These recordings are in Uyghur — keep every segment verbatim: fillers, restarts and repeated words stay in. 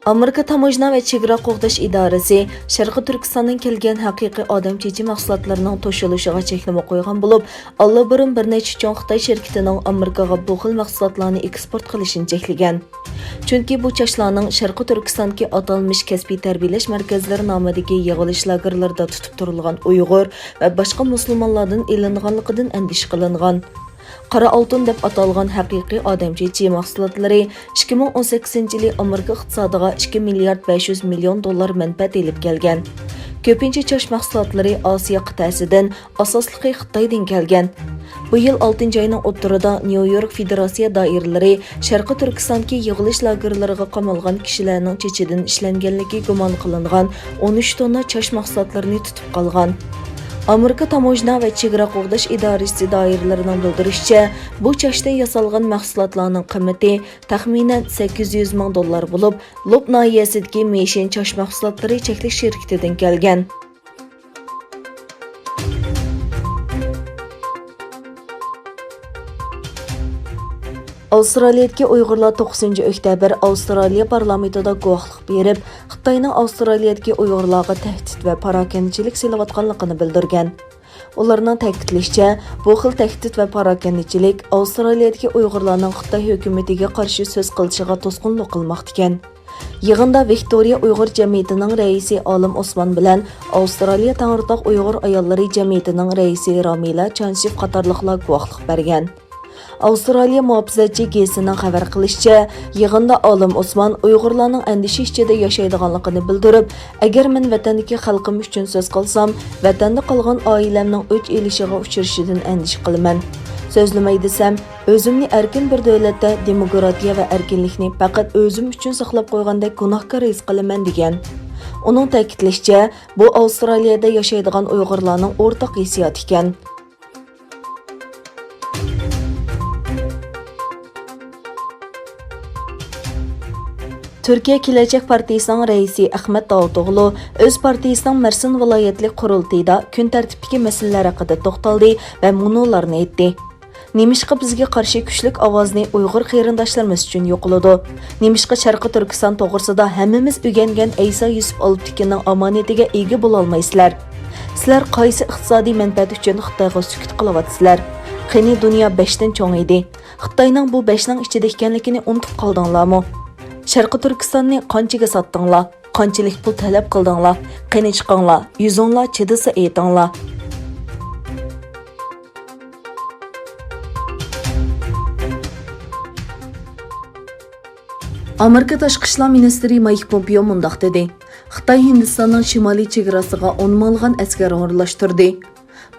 ئامېرىكا تاموژنا ۋە چېگرا قوغداش ئىدارىسى شەرقىي تۈركىستاندىن كەلگەن ھەقىقىي ئادەم چېچى مەھسۇلاتلىرىنىڭ توشۇلۇشىغا چەكلىمە قويغان بولۇپ، ئاللىبۇرۇن بىر نەچچە چوڭ خىتاي شىركىتىنىڭ ئامېرىكىغا بۇ خىل مەھسۇلاتلارنى ئېكسپورت قىلىشىنى چەكلىگەن. چۈنكى بۇ چاچلارنىڭ شەرقىي تۈركىستاندىكى ئاتالمىش كەسپىي تەربىيەلەش مەركەزلىرى نامىدىكى يىغىلىش لاگېرلىرىدا تۇتۇپ تۇرۇلغان ئۇيغۇر ۋە باشقا مۇسۇلمانلاردىن ئېلىنغانلىقىدىن ئەندىشە قىلىنغان. قارا ئالتۇن دەپ ئاتالغان ھەقىقىي ئادەم چېچى مەھسۇلاتلىرى ئىككى مىڭ ئون سەككىزىنچى يىلى ئامېرىكا ئىقتىسادىغا ئىككى مىليارد بەش يۈز مىليون دوللار مەنپەئەت ئېلىپ كەلگەن. كۆپىنچە چاچ مەھسۇلاتلىرى ئاسىيا قىتئەسىدىن، ئاساسلىقى خىتايدىن كەلگەن. بۇ يىل ئالتىنچى ئاينىڭ ئوتتۇرىدا نيۇ يورك فېدېراتسىيە دائىرىلىرى شەرقىي تۈركىستاندىكى يىغىلىش لاگېرلىرىغا قامالغان كىشىلەرنىڭ چېچىدىن ئىشلەنگەنلىكى گۇمان قىلىنغان ئون ئۈچ توننا چاچ مەھسۇلاتلىرىنى تۇتۇپ قالغان. ئامېرىكا تاموژنا ۋە چېگرا قوغداش ئىدارىسى دائىرىلىرىنىڭ بىلدۈرۈشىچە، بۇ چاچتىن ياسالغان مەھسۇلاتلارنىڭ قىممىتى تەخمىنەن سەككىز يۈز مىڭ دوللار بولۇپ، لوپ ناھىيەسىدىكى مىشىن چاچ مەھسۇلاتلىرى چەكلىك شىركىتىدىن كەلگەن. ئاۋسترالىيەدىكى ئۇيغۇرلار توققۇزىنچى ئۆكتەبىر ئاۋسترالىيە پارلامېنتىدا گۇۋاھلىق بېرىپ، خىتاينىڭ ئاۋسترالىيەدىكى ئۇيغۇرلارغا تەھدىت ۋە پاراكەندىچىلىك سېلىۋاتقانلىقىنى بىلدۈرگەن. ئۇلارنىڭ تەكىتلىشىچە، بۇ خىل تەھدىت ۋە پاراكەندىچىلىك ئاۋسترالىيەدىكى ئۇيغۇرلارنىڭ خىتاي ھۆكۈمىتىگە قارشى سۆز قىلىشىغا توسقۇنلۇق قىلماقتىكەن. يىغىندا ۋىكتورىيە ئۇيغۇر جەمئىيىتىنىڭ رەئىسى ئالىم ئوسمان بىلەن ئاۋسترالىيە تەڭرىتاغ ئۇيغۇر ئاياللىرى جەمئىيىتىنىڭ رەئىسى رامىلە چانشېف قاتارلىقلار گۇۋاھلىق بەرگەن. ئاۋسترالىيە مۇھاپىزەتچى گېزىتىنىڭ خەۋەر قىلىشىچە، يىغىندا ئالىم ئوسمان ئۇيغۇرلارنىڭ ئەندىشە ئىچىدە ياشايدىغانلىقىنى بىلدۈرۈپ، ئەگەر مەن ۋەتەندىكى خەلقىم ئۈچۈن سۆز قىلسام، ۋەتەندە قالغان ئائىلەمنىڭ ئۆچ ئېلىشىغا ئۇچرىشىدىن ئەندىشە قىلىمەن. سۆزلىمەي دېسەم، ئۆزۈمنى ئەركىن بىر دۆلەتتە دېموكراتىيە ۋە ئەركىنلىكنى پەقەت ئۆزۈم ئۈچۈن ساقلاپ قويغاندەك گۇناھكار ھېس قىلىمەن، دېگەن. ئۇنىڭ تەكىتلىشىچە، بۇ ئاۋسترالىيەدە ياشايدىغان ئۇيغۇرلارنىڭ ئورتاق ھېسسىياتى ئىكەن. تۈركىيە كېلەچەك پارتىيىسىنىڭ رەئىسى ئەخمەت داۋۇتئوغلۇ ئۆز پارتىيىسىنىڭ مەرسىن ۋىلايەتلىك قۇرۇلتىيىدا كۈن تەرتىپتىكى مەسىلىلەر ھەققىدە توختالدى ۋە مۇنۇلارنى ئېيتتى. نېمىشقا بىزگە قارشى كۈچلۈك ئاۋازنى ئۇيغۇر قېرىنداشلىرىمىز ئۈچۈن يوقىلىدۇ؟ نېمىشقا شەرقىي تۈركىستان توغرىسىدا ھەممىمىز ئۆگەنگەن ئەيسا يۈسۈپ ئالپتېكىننىڭ ئامانىتىگە ئىگە بولالمايسىلەر؟ سىلەر قايسى ئىقتىسادىي مەنپەئەت ئۈچۈن خىتايغا سۈكۈت قىلىۋاتىسىلەر؟ قېنى دۇنيا بەشتىن چوڭ ئىدى. خىتاينىڭ بۇ بەشنىڭ ئىچىدە ئىكەنلىكىنى ئۇنتۇپ قالدىڭلارمۇ؟ شەرقىي تۈركىستاننى قانچىگە ساتتىڭلار؟ قانچىلىك پۇل تەلەپ قىلدىڭلار؟ قېنى چىقىڭلار، يۈزۈڭلار چىدىسا ئېيتىڭلار. ئامېرىكا تاشقى ئىشلار مىنىستىرى مايك پومپېئو مۇنداق دېدى: خىتاي ھىندىستاننىڭ شىمالىي چېگراسىغا ئون مىڭلىغان ئەسكەر ئورۇنلاشتۇردى.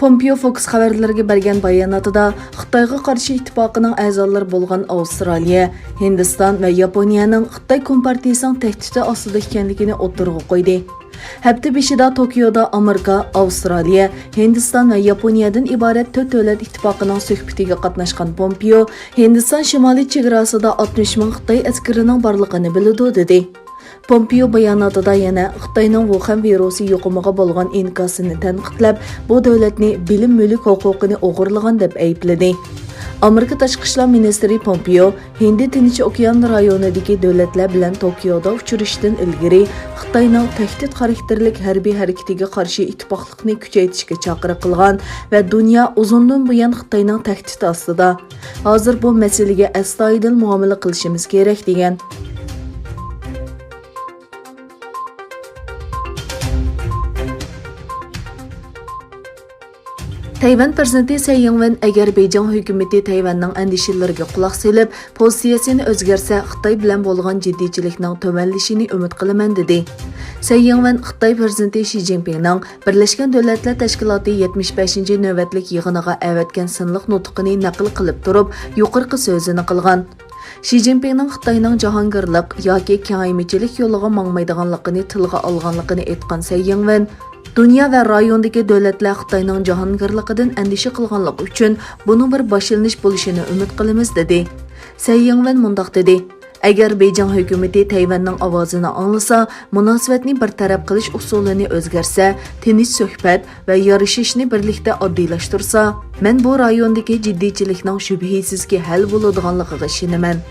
پومپېئو فوكس خەۋەرلىرىگە بەرگەن باياناتىدا، خىتايغا قارشى ئىتتىپاقىنىڭ ئەزالىرى بولغان ئاۋسترالىيە، ھىندىستان ۋە ياپونىيەنىڭ خىتاي كومپارتىيىسىنىڭ تەھدىتى ئاستىدا ئىكەنلىكىنى ئوتتۇرىغا قويدى. ھەپتە بېشىدا توكيودا ئامېرىكا، ئاۋسترالىيە، ھىندىستان ۋە ياپونىيەدىن ئىبارەت تۆت دۆلەت ئىتتىپاقىنىڭ سۆھبىتىگە قاتناشقان پومپېئو، ھىندىستان شىمالىي چېگراسىدا ئاتمىش مىڭ خىتاي ئەسكىرىنىڭ بارلىقىنى بىلىدۇ، دېدى. پومپېئو باياناتىدا يەنە خىتاينىڭ ۋۇخەن ۋىرۇسى يۇقۇمىغا بولغان ئىنكاسىنى تەنقىدلەپ، بۇ دۆلەتنى بىلىم مۈلۈك ھوقۇقىنى ئوغرىلىغان دەپ ئەيىبلىدى. ئامېرىكا تاشقى ئىشلار مىنىستىرى پومپېئو ھىندى تىنچ ئوكيان رايونىدىكى دۆلەتلەر بىلەن توكيودا ئۇچرىشىشتىن ئىلگىرى خىتاينىڭ تەھدىت خاراكتېرلىك ھەربىي ھەرىكىتىگە قارشى ئىتتىپاقلىقنى كۈچەيتىشكە چاقىرىق قىلغان ۋە دۇنيا ئۇزۇندىن بۇيان خىتاينىڭ تەھدىتى ئاستىدا. ھازىر بۇ مەسىلىگە ئەستايىدىل مۇئامىلە قىلىشىمىز كېرەك، دېگەن. تەيۋەن پىرېزىدېنتى سەي يىڭۋېن ئەگەر بېيجىڭ ھۆكۈمىتى تەيۋەننىڭ ئەندىشىلىرىگە قۇلاق سېلىپ، پوزىتسىيەسىنى ئۆزگەرتسە، خىتاي بىلەن بولغان جىددىيچىلىكنىڭ تۆۋەنلىشىنى ئۈمىد قىلىمەن، دېدى. سەي يىڭۋېن خىتاي پىرېزىدېنتى شى جىنپىڭنىڭ بىرلەشكەن دۆلەتلەر تەشكىلاتى يەتمىش بەشىنچى نۆۋەتلىك يىغىنىغا ئەۋەتكەن سىنلىق نۇتقىنى نەقىل قىلىپ تۇرۇپ، يۇقىرىقى سۆزىنى قىلغان. شى جىنپىڭنىڭ خىتاينىڭ جاھانگىرلىق ياكى كېڭەيمىچىلىك يولىغا ماڭمايدىغانلىقىنى تىلغا ئالغانلىقىنى ئېيتقان سەي يىڭۋېن، دۇنيا ۋە رايوندىكى دۆلەتلەر خىتاينىڭ جاھانگىرلىقىدىن ئەندىشە قىلغانلىقى ئۈچۈن بۇنىڭ بىر باشلىنىش بولۇشىنى ئۈمىد قىلىمىز، دېدى. سەي يىڭۋېن مۇنداق دېدى: ئەگەر بېيجىڭ ھۆكۈمىتى تەيۋەننىڭ ئاۋازىنى ئاڭلىسا، مۇناسىۋەتنى بىر تەرەپ قىلىش ئۇسۇلىنى ئۆزگەرتسە، تىنچ سۆھبەت ۋە يارىشىشنى بىرلىكتە ئاددىيلاشتۇرسا، مەن بۇ رايوندىكى جىددىيچىلىكنىڭ شۈبھىسىزكى ھەل بولىدىغانلىقىغا ئىشىنىمەن.